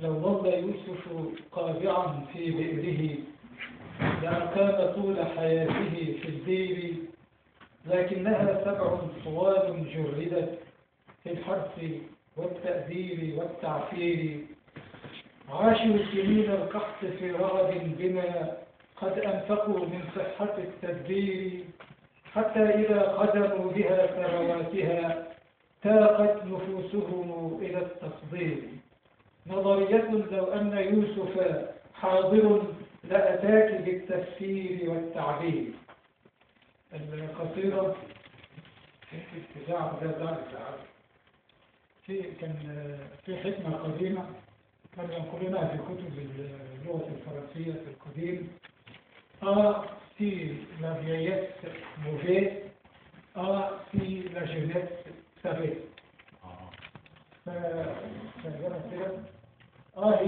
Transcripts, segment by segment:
لو ظل يوسف قابعا في بئره لأقام طول حياته في البير، لكنها 7 طوال جردت في الحرث والتأديب والتعفير. عاشوا سنين القحط في رغد بما قد أنفقوا من صحة التدبير، حتى إذا قدموا بها ثرواتها تاقت نفوسهم إلى التصدير. نظرية لو أن يوسف حاضر لأتاك بالتفسير والتعبير. القصيدة في ده في كان في حكمة قديمة كانوا ينقلونها في كتب اللغة الفرنسية في القديم: ah si la vieillesse pouvait, ah si la jeunesse savait. فترجمة كده: آه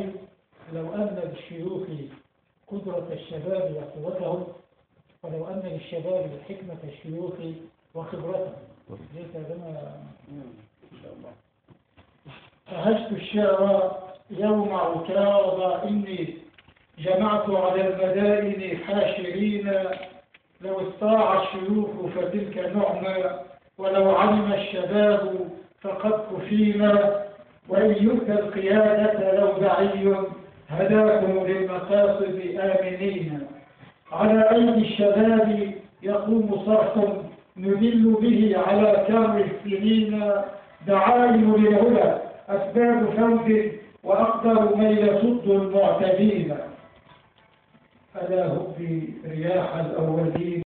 لو أن للشيوخ قدرة الشباب وقوتهم، ولو أن للشباب حكمة الشيوخ وخبرتهم. دي ترجمة إن شاء الله. أهجت الشعر يوم عكاظ إني جمعت على المدائن حاشرين، لو استطاع الشيوخ فتلك نعمة، ولو علم الشباب فقد كفينا، وإن يؤتى القيادة لو دعي هداكم للمقاصد آمنين. على أيدي الشباب يقوم صرح نذل به على كر السنين، دعائم للعلا أسباب فوز وأقدر من يصد المعتدين. ألا هبي رياح الأولين.